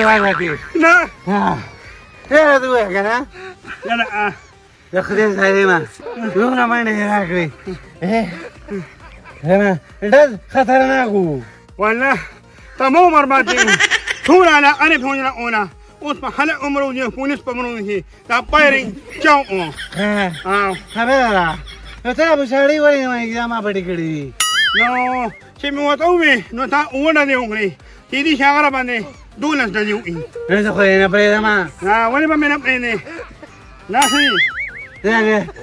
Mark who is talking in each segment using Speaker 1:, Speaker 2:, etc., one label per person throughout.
Speaker 1: وای وای
Speaker 2: نه
Speaker 1: ها ته وایه که نه
Speaker 2: نه
Speaker 1: د خدای ظالمه دومره منډې دې راکړې ډز خطرناک و
Speaker 2: والله ته مو عمر باندې ټول علاقه نه پوهنه اوله اوس په خلک عمر و پولیس په مرو کې دا پایرینګ چاو او
Speaker 1: خبره ده نو ته بوساړی ولې نه وایې دا ما پټې کړې دي
Speaker 2: نو چې مې ورته ووې نو تا اووه ډزې وکړې چې دي چې هغه باندې 12 ډزې وکړي.
Speaker 1: نه زه خو یې نه پرېږدم.
Speaker 2: ولې به مې نه پرېږدې؟ دا څه دي؟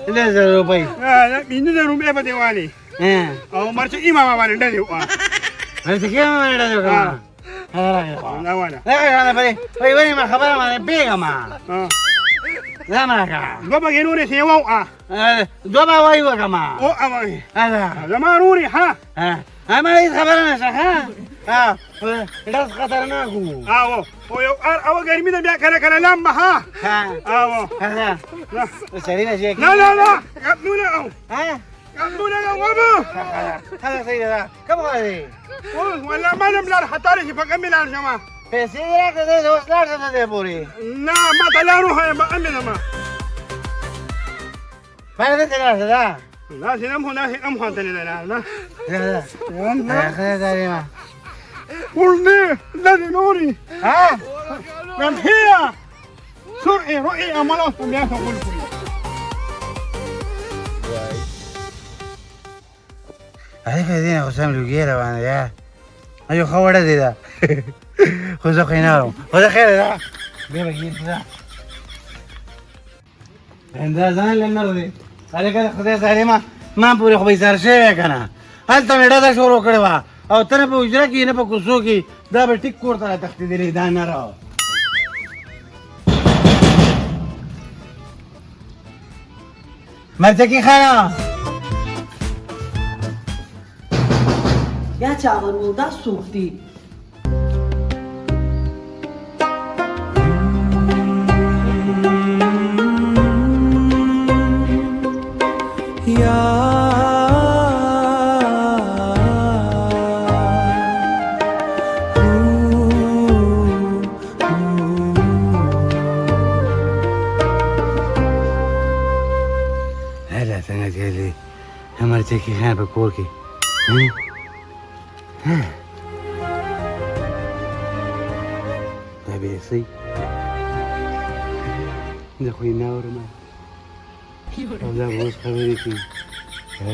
Speaker 1: 10,000 روپۍ.
Speaker 2: 5,000 روپۍ به دې والې او مرچکي ماما باندې ډزې وکړه.
Speaker 1: مرچکي ماما باندې ډزې وکړه.
Speaker 2: دا واله.
Speaker 1: دا پرې وایي ولې ما خبره باندې پېږه ما. دا ما راکړه.
Speaker 2: دوه به نورې سیوا وکړه.
Speaker 1: دوه به وایي وکړه ما.
Speaker 2: او زما نورې ها.
Speaker 1: ما هېڅ خبره نشته ښه. ها ډز خطرناک و.
Speaker 2: او او یو او ګرمي ده بیا کله کله لمبه ها. او
Speaker 1: سړی نه شي.
Speaker 2: نه نه نه قبلونه او
Speaker 1: ها
Speaker 2: قبلونه او وبو.
Speaker 1: هذا صحیح ده کوم غواړې؟
Speaker 2: والله ما لم لار خطر شي په کمې لاړ شم.
Speaker 1: پیسې دې راکړې زه اوس لاړ شم دې پورې.
Speaker 2: نه ما ته لار وښیه به امې زما.
Speaker 1: باندې ته لاړ شه دا.
Speaker 2: داسې نه هم داسې هم خواته نه لار نه.
Speaker 1: خدای ظالمه.
Speaker 2: ورني الذي نوري
Speaker 1: ها
Speaker 2: من هي سرعي رؤي أملاس بيا تقول كل.
Speaker 1: هلکه دې نه خو سم لوګی روان دی یو ښه وړه دی ده خو زه خو یې نه اورم خو زه خیر ده بیا به کېږي ده دا ځان له نر دی هلکه د خدای ظالمه ما پورې خو به ایسار شوی که نه هلته مې ډزه شروع کړې وه او ته نه په حجره کې نه په کوڅو کې دا به ټیک کور ته را تښتېدلی دا نر. مرچکي خانه
Speaker 3: بیا چا ورور دا څوک دي؟
Speaker 1: هله څنګه چلې مرچکي خان په کور کې؟ دا به یې زه خو یې نه اورم او دا به اوس خبرې کوي.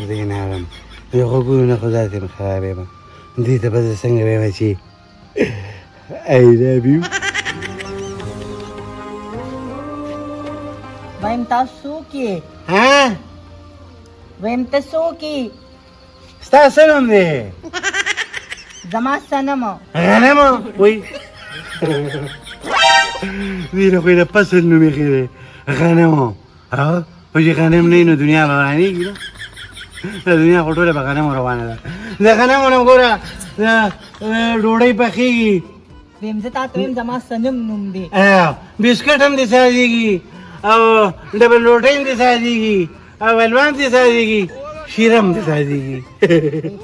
Speaker 1: زه یې نه اورم د غوږونو نه خو داسې هم خراب یم. دې ته به زه څنګه وایم چې I love you.
Speaker 3: وایم تاسو څوک یې؟
Speaker 1: ها
Speaker 3: وایم ته څوک یې؟
Speaker 1: ستا څه نوم دی؟
Speaker 3: زما صنم.
Speaker 1: غنم وایي دې له خو یې د فصل نوم ایښی دی غنم. او خو چې غنم نه وي نو دنیا به ورانېږي نه. دا دنیا خو ټوله په غنمو روانه ده. د غنمو نه ګوره ډوډۍ پخېږي.
Speaker 3: ویم زه تا ته وایم زما صنم نوم دی.
Speaker 1: بسکټ هم دې سازېږي او ډبل روټۍ هم دې سازېږي او حلوا هم دې سازېږي شیره هم دې سازېږي.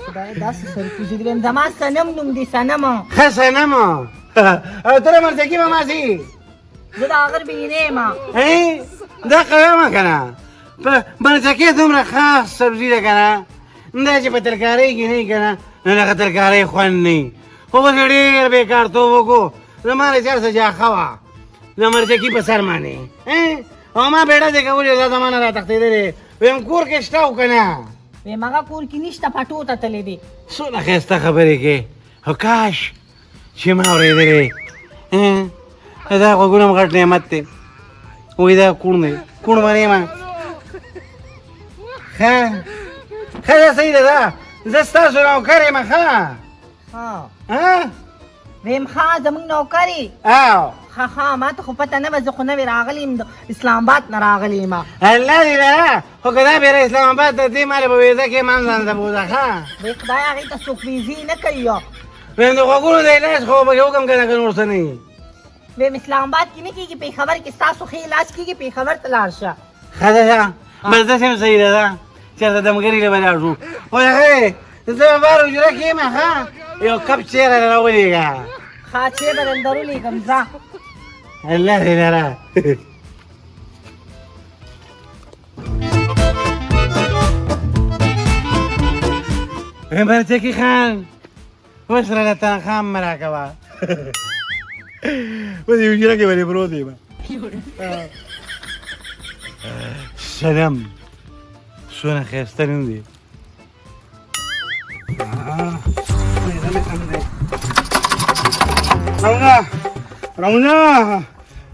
Speaker 3: خدای داسې سرکوزي دی. ویم زما صنم نوم دی صنم.
Speaker 1: ښه صنم. او ته مرچکي به ما سي؟
Speaker 3: زه د هغه بینې یم.
Speaker 1: دا قویمه که نه په مرچکې دومره خاص سبزي ده که نه دا چې په ترکارۍ کې نه وي که نه نو دغه ترکارۍ خوند نه وي. خو اوس یې ډېر بېکارتوب وکړو. زما له چا څه جاخه وه د مرچکي په سر باندې او ما بېړه دې کولې دا زما نه را تښتېدلې. ویم کور کې شته او که نه؟
Speaker 3: ویم هغه کور کې نشته پټو ته تللی دی.
Speaker 1: څونه ښایسته خبرې کوې خو کاش چې ما اورېدلې. دا غوږونه هم غټ نعمت دی. وایي دا کوڼ دی کوڼ به نه یم. ښه ښه دا صحیح ده. دا زه ستاسو نوکر یم. ښه ها
Speaker 3: ویم ښه زموږ نوکر یې؟
Speaker 1: او
Speaker 3: ښه ښه ما ته خو پته نه وه زه خو نوې راغلې یم د اسلام آباد نه راغلې یم.
Speaker 1: الله دې لره خو که دا بېره اسلام آباد ته ځې ما له به ویزه کې ما هم ځان ته بوځه. ښه
Speaker 3: وایي خدای هغې ته څوک ویزې نه کوي.
Speaker 1: ویم د غوږونو د علاج خو به یې وکړم که نه که نور څه نه وي.
Speaker 3: ویم اسلام آباد کې نه کېږي پېښور کې ستاسو ښه علاج کېږي پېښور ته لاړ شه.
Speaker 1: ښه ده ښه بس داسې هم صحیح ده. دا چېرته دمګري له به لاړ شو. خو هغه زه به بار حجره کې یم. ښه یو کپ چای راله راولېږه.
Speaker 3: ښه ښه چې به درته ولیږم، ځه.
Speaker 1: الله دې لره. مرچکي خان، اوس راله تنخوا هم مه راکوه. په دې حجره کې ولې پروت یم؟ سلام، څونه ښایسته نوم دی.
Speaker 2: راوځه راوځه،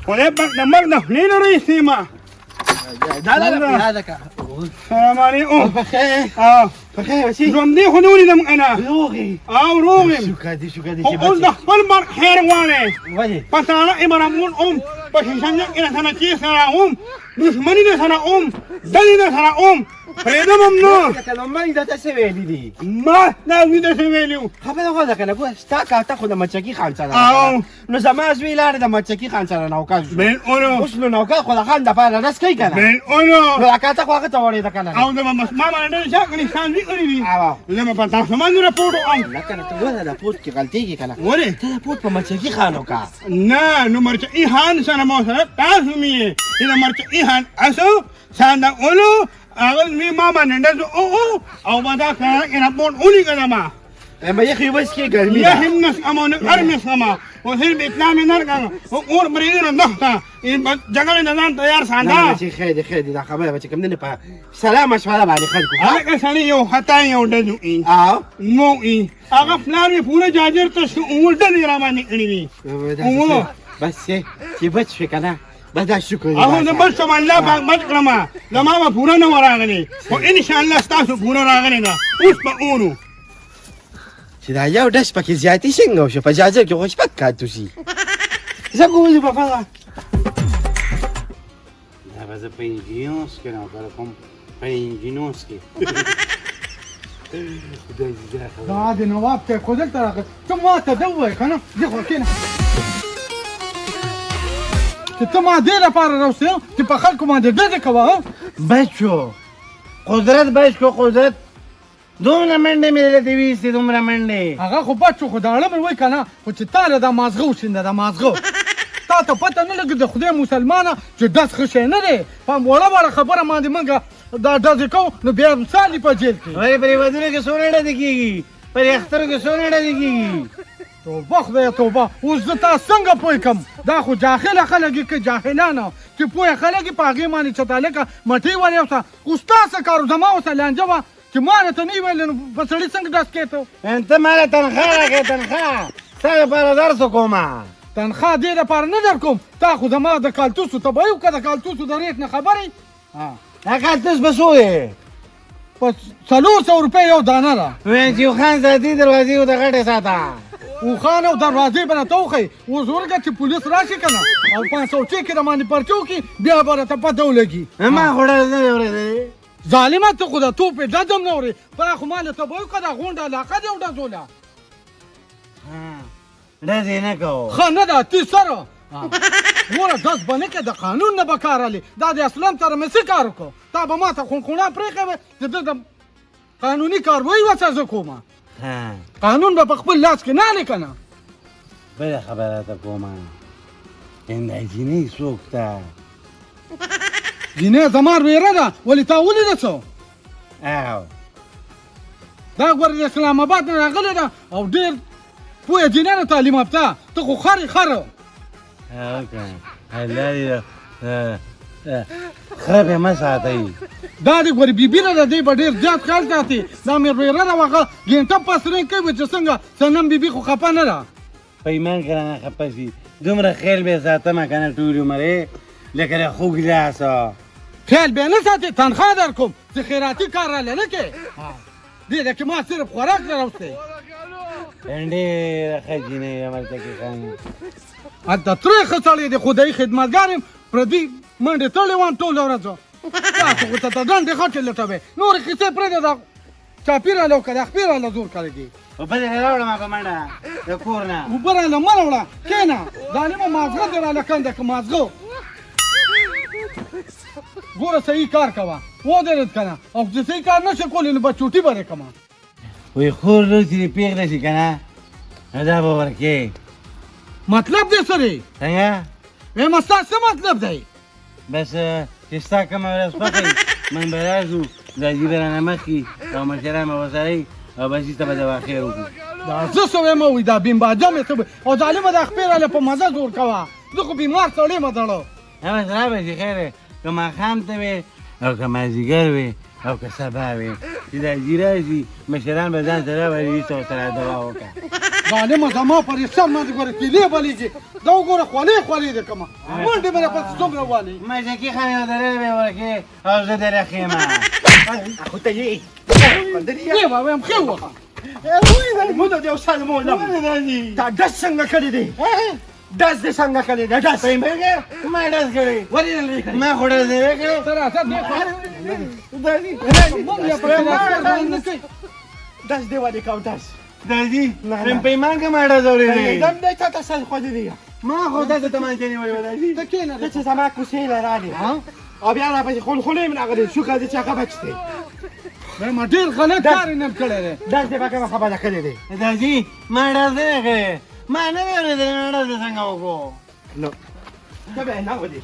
Speaker 2: خدای پاک د مرګ د خولې نه راایستې ما.
Speaker 4: دا لا لا دا کا.
Speaker 2: سلام علیکم.
Speaker 4: پخیر پخیر بچي.
Speaker 2: ژوندی خو نه ولیدم که نه؟
Speaker 4: روغ یې؟
Speaker 2: او روغ یم.
Speaker 4: شکر دې، شکر دې.
Speaker 2: خو اوس د خپل مرګ خیر غواړې؟
Speaker 4: ولې؟
Speaker 2: په تاڼه یې برابر اوم، په شیشنجه کې در سره چې سره اوم، دښمني در سره اوم، ډلې در سره اوم، پرېږدم هم نه.
Speaker 4: لکه نو ما درته څه ویلي دي؟
Speaker 2: ما دا زوی ته څه ویلي وو؟
Speaker 4: خبره خو ده که نه؟ ګوره، ستا کاته خو د مچکي خان سره.
Speaker 2: او
Speaker 4: نو زما زوی لاړ د مچکي خان سره نوکر شو.
Speaker 2: بالکل.
Speaker 4: اوس نو نوکر خو د خان دپاره رس کوي که نه؟
Speaker 2: بالکل.
Speaker 4: نو دا کاته خو هغه ته وړې ده که نه؟
Speaker 2: او زه به بس ما باندې ډېر شک کړي، ستا زوی کړي دي.
Speaker 4: او
Speaker 2: زه به په تاسو باندې رپورټ وکړم.
Speaker 4: نه که نه، ته ګوره رپورټ کې غلطېږي که نه؟
Speaker 2: ولې؟
Speaker 4: ته رپورټ په مچکي خان وکړه.
Speaker 2: نه نو مرچکي خان سره مو سره تاسو مې یې د مرچکي خان اسو سانده اولو هغه زوی ما باندې ډز او او به دا کار کې رپورټ ولیکه ما.
Speaker 4: اما یخ یې بس کې ګرمي
Speaker 2: ده. یخ هم نه زغمم نه ګرمي زغمم، خو صرف اطلاع مې نه کړه، خو اور پرېږدي نو دښته جګړې ته ځان تیار ساته.
Speaker 4: نه چې خیر دی، خیر دی. دا خبره به چې کوم دی په سلا مشوره باندې خلکو
Speaker 2: هلکه سړی یو خطا یو ډز وکړي
Speaker 4: او
Speaker 2: نو وکړي، هغه پلار مې پوره جاجر ته شو، اووه ډزې را باندې کړې دي، اووه.
Speaker 4: بس چې بچ شوې که نه، بس دا شکر دی.
Speaker 2: هغه زه بچ شوم، الله پاک بچ کړم. زما به پوره نه وه راغلې، خو انشاءالله ستاسو پوره راغلې ده. اوس به اورو
Speaker 4: چې دا یو ډز پکې زیاتي څنګه وشو. په جاجر کې خو شپږ کاتوسي. څنګه وځو په فضا؟
Speaker 1: دا به زه په انجینوس کې نوکر کوم، په انجینوس کې. خدای دې دا خبره.
Speaker 5: دا د نواب ته خو دلته راغی، ته ما ته ده ووایه که نه؟ زه خو کښېنه چې ته ما دې لپاره راوستې چې په خلکو باندې ډزې کوه.
Speaker 1: بچ شو قدرت، بچ شو قدرت. دومره منډې مې درته ویستې، دومره منډې.
Speaker 5: هغه خو بچ شو، خو دا اړه مې وایي که نه، خو چې تا له دا مازغه وشینده، دا مازغه تا ته پته نه لګي د خدای مسلمانه چې ډز ښه شی نه دی. په وړه وړه خبره باندې موږ دا ډزې کوو، نو بیا سالي په جیل کې.
Speaker 1: ولې په دې ودونو کې څونه ډزې کېږي، په دې اخترو کې څونه ډزې کېږي؟
Speaker 5: توبه خدایه توبه. اوس زه تا څنګه پوه کړم؟ دا خو جاهله خلک یې که جاهلانه چې پوهه خلک یې په هغې باندې چې تالکه مټې ورېوسه. اوس ستا څه کار و؟ زما اوسه لانجه وه چې ما راته نه ویل، نو په سړي څنګه ډز کې ته؟
Speaker 1: ته ماله تنخوا راکړې، تنخوا ستا لپاره درس وکومه.
Speaker 5: تنخوا دې لپاره نه در کوم، تا خو زما د کالتوسو ته به یو که د کالتوسو د ریټ نه خبر یې.
Speaker 1: دا کالتوس به څو دی؟
Speaker 5: په 400 روپۍ یو دانه ده.
Speaker 1: وایي چې اوښان ساتي دروازې ورته غټې ساته.
Speaker 5: اوښان او دروازې به راته وښیي. اوس ورګه چې پولیس راشي که نه او 506 کې د باندې پرچه وکړي، بیا به راته پته ولګي.
Speaker 1: ما خو ډز نه دی اورېدلی.
Speaker 5: ظالمه، ته خو د توپې ډز هم نه اورې. تا خو ما له ته به وکړه، دا غونډه علاقه دی وډزوله.
Speaker 1: ډز یې نه کوو.
Speaker 5: ښه نه ده تی سره ګوره، ډز به نه کوې، د قانون نه به کار الې. دا د اسلم سره مې څه کار وکړو؟ تا به ما ته خونخونا پرېښی وی چې ده د قانوني کاروایی ورسره زه کومه. قانون به په خپل لاس کې نه الې که نه؟
Speaker 1: بله خبره راته کومه، دا جینۍ څوک ده؟
Speaker 5: جینۍ زما ویره ده. ولې تا ولیده څه؟
Speaker 1: او
Speaker 5: دا ګوره د اسلام اباد نه راغلې ده او ډېر پوهه جینۍ ده، تعلیم یافته. ته خو خر یې، خر.
Speaker 1: الله دې خره پرې مه ساتئ.
Speaker 5: دا دې ګورې بیبي ده، دې به ډېر زیات خیال ساتي. دا مې ویره ده، هغه ګینټه پس رنګ کوي چې څنګه صنم بیبي خو خفه نه ده.
Speaker 1: په ایمان که رانه خفه شي، دومره خیال به یې ساتمه که نه ټول عمر یې لکه د خوږ لاس.
Speaker 5: خیال به یې نه ساتې، تنخوا در کوم چې خیراتي کار راله نه کوې. دې ده کې ما صرف خوراک نه راوستی.
Speaker 1: ډېره ښه جینۍ ده مرتکې خان.
Speaker 5: هلته ترې ښه سړی دی، خدایي خدمتګار یم، پردي منډې تړلې وم ټوله ورځ. تاسو خو ته ډنډې خټې لټوې، نورې کیسې پرېږده. دا چاپي راله وکړه، دا خپې راله زور کړی دي.
Speaker 1: اوبه دې راوړه ما په منډه د کور نه.
Speaker 5: اوبه راله مه راوړه، کښېنه ظالمه، مازغه دې راله کنده که مازغه. ګوره صحیح کار کوه، ودرېد که نه، او چې صحیح کار نه شې کولی نو به چوټي به دې کړمه.
Speaker 1: وایي خور لور چې دې پېغله شي که نه، نو دا به ورکې.
Speaker 5: مطلب دې څه دی؟
Speaker 1: څنګه؟
Speaker 5: وایم ستا څه مطلب دی؟
Speaker 1: بس چې ستا کومه ورځ خوښه وي موږ به راشو، دادي به رانه مخکې او مشران به ورسره وي او بس ته به دوا خیر وکړو.
Speaker 5: دا زه څه وایم وایي دا بیمباجه مې څه او ظالمه دا خپې راله په مزه زور کوه، زه خو بیمار سړی یم دړه.
Speaker 1: بس را به شي خیر دی، که ماښام ته وې او که مازدیګر وې او که سبا وې، چې دا جي راشي مشران به ځان سره راولي، ته ورسره دوا وکړه.
Speaker 5: ظالمه زما پر سر باندې ګوره کیلې بلېږي، دا وګوره خولې خولې دې کومه منډې به راپسې څومره والي.
Speaker 1: مرچکي خان یو درې به ورکې او زه درې خېمه.
Speaker 4: خو ته یې
Speaker 5: یې وایم ښې ووهه.
Speaker 4: مونږ د یو سال مو لم تا ډز څنګه کړی دی؟ ډز دې څنګه کړی دی؟ ډز
Speaker 1: ما ډز کړی.
Speaker 4: ولې نه لرې کړی؟
Speaker 1: ما خو ډز نه کړی.
Speaker 5: ته راځه دې خوا. مونږ یې پکې نه کوي.
Speaker 4: ډز دې ولې کاو ډز؟
Speaker 1: دادي نن پیمان کې ما ډز اورېدلی.
Speaker 4: دم دی تا ته سر خوړلی دی.
Speaker 1: ما خو داسې تمانچه نیولې وه دادي.
Speaker 5: ته کښېنه.
Speaker 4: ته چې زما کوڅې له راغلې او بیا راپسې خولخولې هم راغلې، شکر دی چې هغه بچ دی.
Speaker 5: وایم ډېر غلط کار یې نن کړی دی.
Speaker 4: ډز دې په کومه خبره کړی دی؟
Speaker 1: دادي ما ډز نه کړی، ما نه دی اورېدلی، نو ډز دې څنګه وکړو؟
Speaker 4: نو ته به یې نه ولې.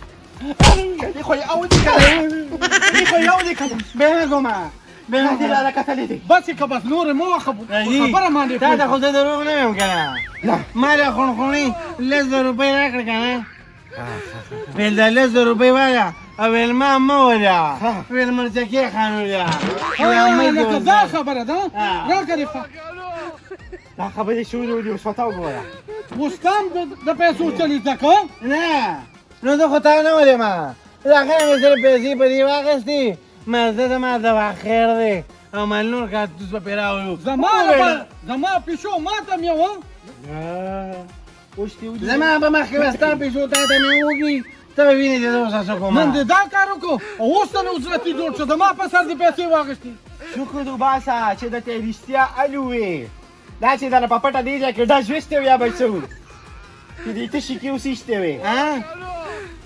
Speaker 4: دې خو یې اولي کړه، دې خو یې اولي کړه.
Speaker 1: بیا نه کومه، بیا نه
Speaker 4: دې
Speaker 1: کومه.
Speaker 4: راله کتلې دی.
Speaker 5: بس یې که بس نورې مه وخه خبره باندې.
Speaker 1: تا ته خو زه دروغ نه وایم که نه؟ ما د خونخونې 10,000 روپۍ راکړې که نه؟ ویل دا 10,000 روپۍ واله او ویل ما مه وله، ویل مرچکې خان وله.
Speaker 5: لکه دا خبره ده راکړه دې.
Speaker 4: دا خبرې شروع دي اوس ورته وګوره.
Speaker 5: اوس ته هم د پیسو چلې زده کوه؟
Speaker 1: نه نو زه خو تا نه ولې، ما دا خیر مې صرف پیسې په دې واخیستې، ما زه زما دوا خیر دی او ما نور کارتوس به پرې راوړو.
Speaker 5: زما پیشو ما ته مې وه.
Speaker 1: زما په مخ کې به ستا پیشو تا ته مې وږي، ته به وینې چې زه اوس څه کوم.
Speaker 5: نن دې دا کار وکړو او اوس ته نو اجرتي جوړ شو، زما په سر دې پیسې واخیستې.
Speaker 4: شکر وباسه چې د ته رښتیا الو وې، دا چې درنه په پټه دې ځای کې ډز ویستی وي یا به څه وو چې دې تشي کې اوس ایستې وې.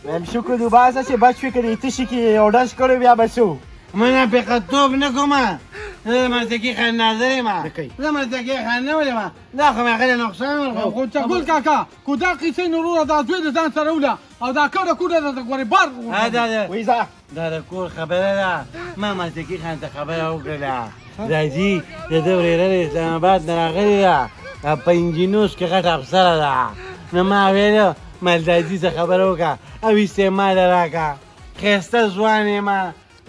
Speaker 4: وایم شکر وباسه چې بچ شوې، که دې تشي کې یو ډز کړی بیا به څه وو.
Speaker 1: منافقتوب نه کومه، زه د مرچکي خان ناظر یم، زه مرچکي خان نه ولیم، دا خو مې هغه له نقصان ورکړو.
Speaker 5: خو چګل کاکا کو دا قیصې نو وروره دا زوی د ځان سره وله او دا کډه کوډه درته ګورې بار
Speaker 4: وایي ځه.
Speaker 1: دا د کور خبره ده، ما مرچکي خان ته خبره وکړله. راځي د ده ورېره د اسلام آباد نه راغلې ده، په انجینوس کې غټه افسره ده، نو ما ویل مالدادي څه خبره وکړه او استعمال راکړه. ښایسته ځوان یم،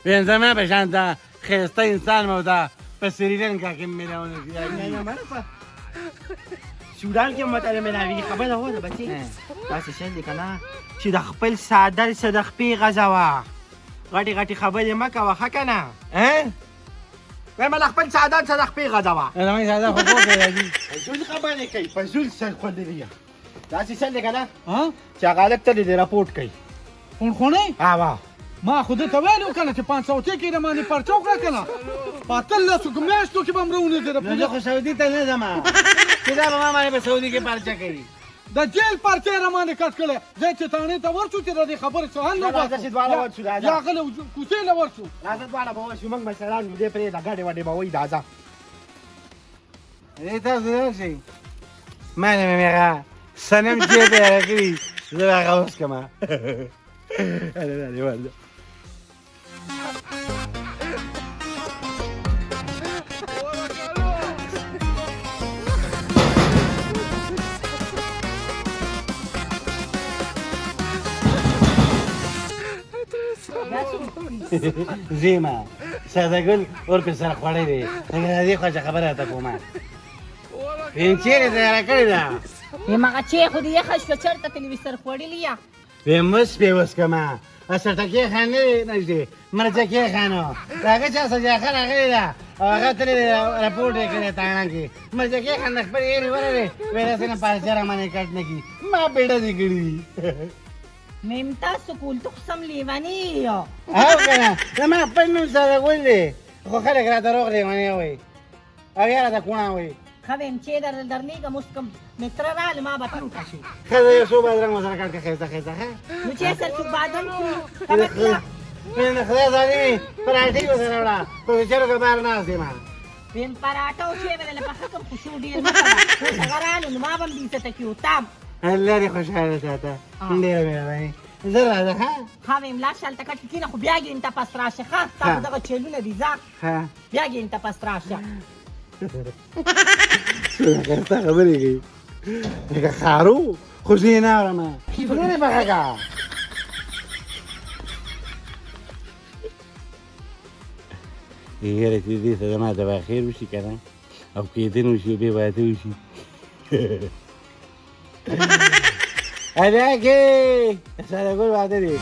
Speaker 1: ویم زما په شان ته ښایسته انسان به ورته په سریلانکا کې میلاونه شي.
Speaker 4: سودان کې هم ورته میلاوېږي. خبره وره بچې داسې شی دی که نه چې د خپل څادر څه د خپې غځوه، غټې غټې خبرې مه کوه، ښه که نه؟ وایم له خپل څادر څه د خپې غځوه.
Speaker 1: زما څادر خو پورته راځي.
Speaker 4: فضول خبرې کوي، فضول سر خوړلی یم. داسې شی دی که نه چې هغه هلک ته دې رپورټ کوي.
Speaker 5: خونخونې؟
Speaker 4: ها
Speaker 5: ما خو ده ته ویلي وو که نه چې 500 کې یې راباندې پرچه وکړه که نه په 18 میاشتو کې به هم راونیسې.
Speaker 1: نو زه خو سعودي ته نه ځم چې دا به ما باندې په سعودي کې پرچه کوي.
Speaker 5: د جیل پرچه یې راباندې کټ کړی، زه چې تاڼې ته ورشو چې د دې خبرې څه حل نه
Speaker 4: راځه چې دواړه ورشو. راځه
Speaker 5: یا هغه له کوڅې له ورشو.
Speaker 4: راځه دواړه به ورشو، موږ مشران یو، دې پرېږده ګډې وډې به وایي. راځه
Speaker 1: دې تاسو راشئ، ما نه مې هغه صنم چې تیاره کړي زه به هغه اوس کړم. زیما ساده ګل ورپې سره خوړی دی، لکه دې خوا چې خبره راته کومه. ویم چېرې تیاره کړې ده؟
Speaker 3: وایم هغه چای خو دې یخه شوه، چېرته تللې وي سر خوړلې یا؟
Speaker 1: ویم اوس پې وڅکمه، سټکې خان نه دی نږدې، مرچکې خان و، هغه چا سجاخه راغلې ده او هغه تللی دی رپورټ یې کړی تاڼه کې. مرچکې خان د خپلې هېرې ورغی، ویل هسې نه پارچه راباندې کټ نه کړي، ما پې ډزې کړي دي.
Speaker 3: میم تاسو کول ته خو سم لیونی یې.
Speaker 1: او که نه زما خپل نوم ساده ګل دی، خو خلک راته روغ لیونی وایي او یا راته کوڼه وایي.
Speaker 3: ښه وایم چې درلېږم اوس کوم مې تره راغله ما به ترې وکړه.
Speaker 1: ښه زه یو څو بادرنګ ورسره کټ کړه، ښایسته ښایسته. ښه
Speaker 3: نو چې سر څوک بادرنګ خوري ښه به تله.
Speaker 1: د خدای ظالمې پراټې ورسره وړه، خو د چرګو بار ناست یم.
Speaker 3: ویم پراټه او چای به درله پخه کړم، خو شور ډېر مه کوه. اوس هغه راغلو نو ما به هم بې عزته کړي، تا هم.
Speaker 1: الله دې خوشحاله ساته، ډېره مهرباني. زه راځه. ښه
Speaker 3: ښه، ویم لاړ شه، هلته کټ کې کښېنه، خو بیا ګینټه پس راشه. ښه، ستا خو دغه چلونه دي، ځه.
Speaker 1: ښه،
Speaker 3: بیا ګینټه پس راشه.
Speaker 1: څومره ښایسته خبرې کوي لکه ښارو، خو زه یې نه اورم. خوله دې پخه کړه. یاره چې دې سره ما ته به خیر وشي که نه، او کېدن وشي او بیا واده وشي. هلکې سره ګل واده دی.